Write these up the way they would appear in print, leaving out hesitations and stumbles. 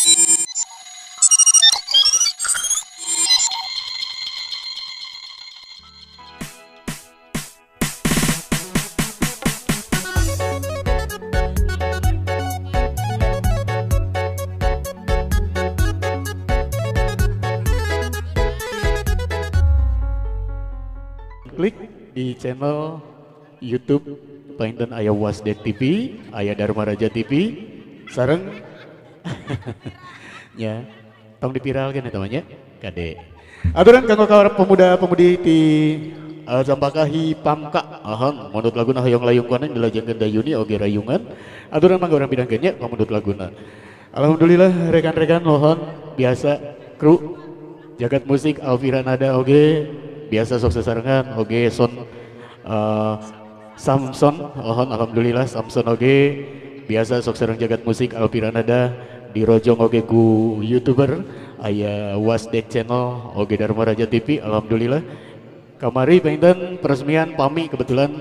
Klik di channel YouTube panginten aya Wasdek TV, aya Dharma Raja TV, sareng ya, tong dipiralkeun eta mah nya, kade. Aturan kanggo ka pemuda-pemudi ti Campaka Hipamka, ahang mundut laguna hoyong layung koneng dilajengkeun Dayuni oge rayungan. Aturan mangga urang pidangkeun nya pamundut laguna. Alhamdulillah rekan-rekan mohon biasa kru Jagat Musik Alvira Nada oge biasa sok sesarengan oge son Samson mohon alhamdulillah Samson oge biasa sok sareng Jagat Musik Alvira Nada dirojong oge ku YouTuber aya Wasdek Channel oge Dharma Raja TV. Alhamdulillah kamari panginten peresmian PAMI, kebetulan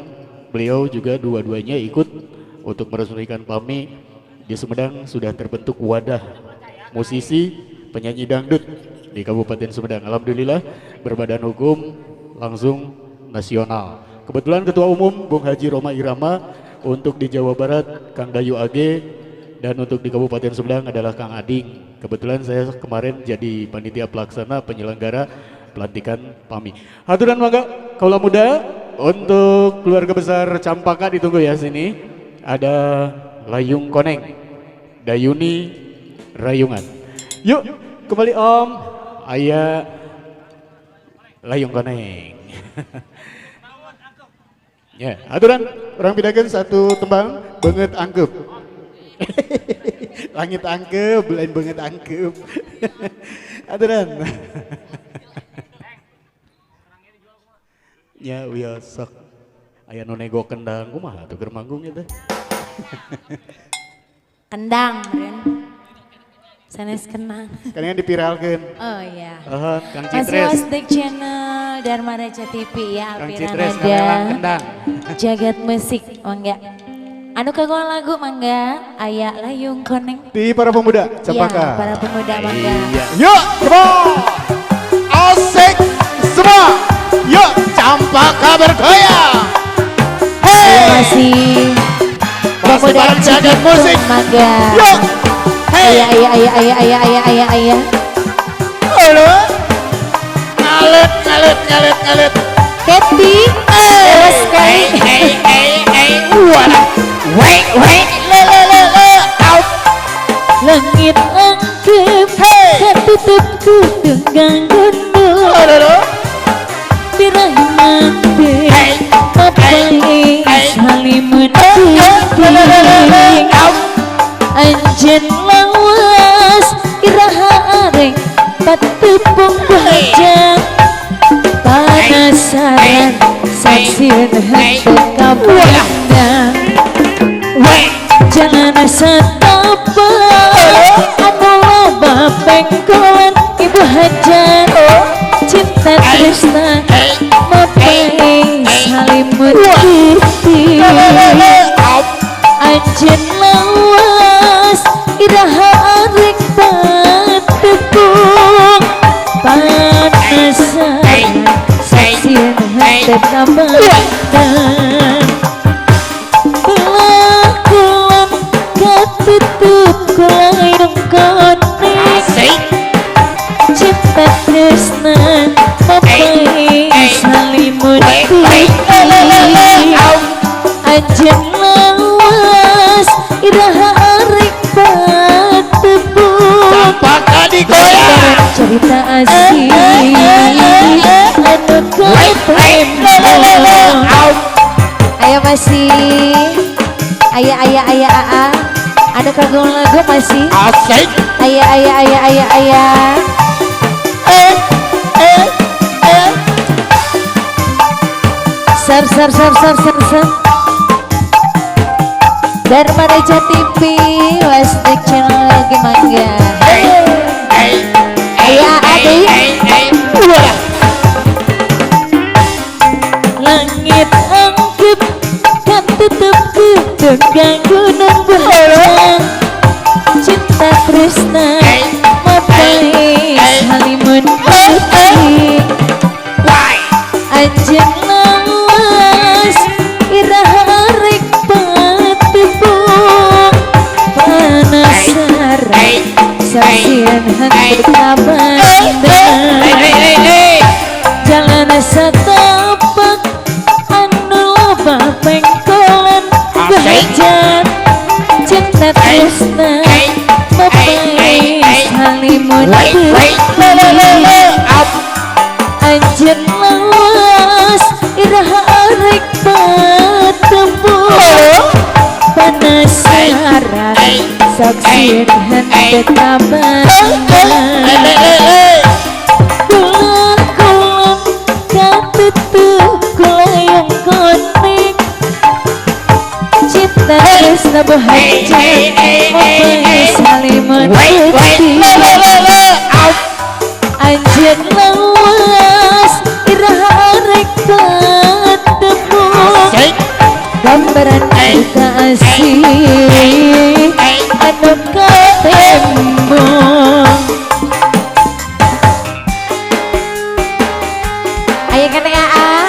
beliau juga dua-duanya ikut untuk meresmikan PAMI di Sumedang. Sudah terbentuk wadah musisi penyanyi dangdut di Kabupaten Sumedang. Alhamdulillah berbadan hukum langsung nasional. Kebetulan Ketua Umum Bung Haji Roma Irama, untuk di Jawa Barat Kang Dayu Age, dan untuk di Kabupaten Sumedang adalah Kang Ading. Kebetulan saya kemarin jadi panitia pelaksana penyelenggara pelantikan PAMI. Haturan mangga kaula muda untuk keluarga besar Campaka ditunggu ya sini. Ada Layung Koneng, Dayuni Rayungan. Yuk kembali Om, aya Layung Koneng. Ya, aturan orang pidakeun satu tembang beungeut angkeup. Langit angkeup, lain beungeut angkeup. Aturan. Ya, wios sok. Aya nu nego kendang kumaha tuh keur manggung eta. Kendang, Ren. Sanes kenang. Kalian dipiralkeun. Oh iya. Kang Citres. Masih Wasdek Channel Dharma Raja TV ya, Kang Alvira Citres Nada. Kendang. Jagat Musik, mangga. Anu kagungan lagu mangga, aya Layung Koneng. Di para pemuda Campaka. Ya, para pemuda mangga. Iya. Yuk, come on. Asik semua. Yuk, Campaka bergoyang. Hey. Masih pemuda Jagat Musik. Mangga. Yuk. Hey. Ayah, ayah, ayah, ayah, ayah, ayah, ayah. Halo. Ngalet, ngalet, ngalet, ngalet. Happy. Terus sekali. Hey, hey, hey. Walah. Wait, wait. Le, le, le, le. Out. Langit angkep. Hey. Katutup kutunggang gunung. Halo. Birahi mati. Hey. Mapai salimun ting. Anjen lawas iraha areng patepung bajang panasaran saksian henteu kapandang jalan satapa anu loba pengkolan ibu hajar cinta tresna mapai salimut putih anjen lawas iraha arek patepung panasaran saksian henteu kapandang belakuan katutup ku layung koneng cinta tresna mapai salimut putih anjen lawas iraha arek patepung Campaka digoyang cerita asik anu katempo. Ayo masih ayah ayah ayah aa ada kagungan lagu masih asik ayah ayah ayah ayah ayah sar sar sar sar sar sar Dharma Raja TV Wasdek Channel lagi mangga. Ayah adik langit angkep katutup kutunggang gunung bujang cinta tresna tresna mapais halimun anjeun lawas iraha arek patemu penasaran saksian henteu kabaran kula kulon katutuh kulayang koneng cinta tresna bohajan mapais halimun putih anjeun lawas iraha arek patemu gambaran cerita asih anu katemu. Ayo kene aa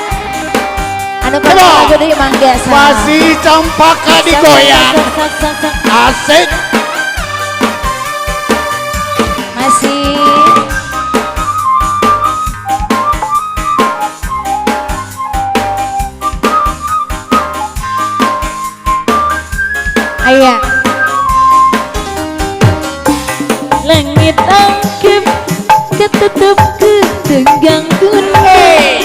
anu lagu deui mangga masih campaka digoyang asik masih ayah langit angkep ketutup ketenggang gunung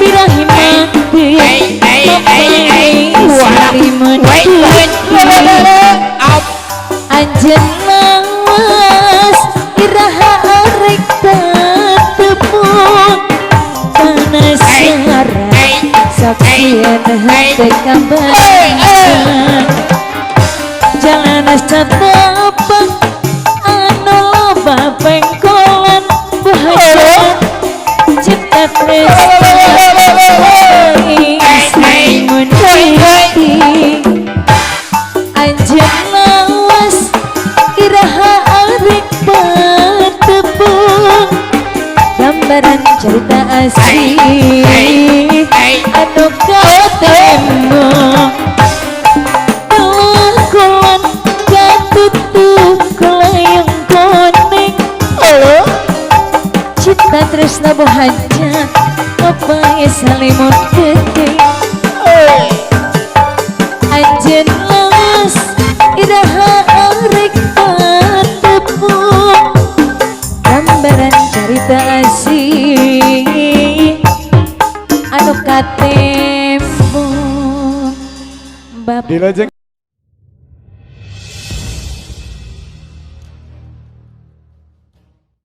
birahi mati mapais halimun anjeun lawas iraha arek tatemu penasaran saksian henteu kabaran jalan satapak anu loba pengkolan bahagia cinta tresna halimun putih anjeun lawas iraha arek patepung gambaran cerita asih anu katemu kulon katutuh kulayang koneng cinta tresna bohaja mapais halimun putih anjeun lawas iraha arek patepung gambaran cerita asih anu katemu. Dilajeng.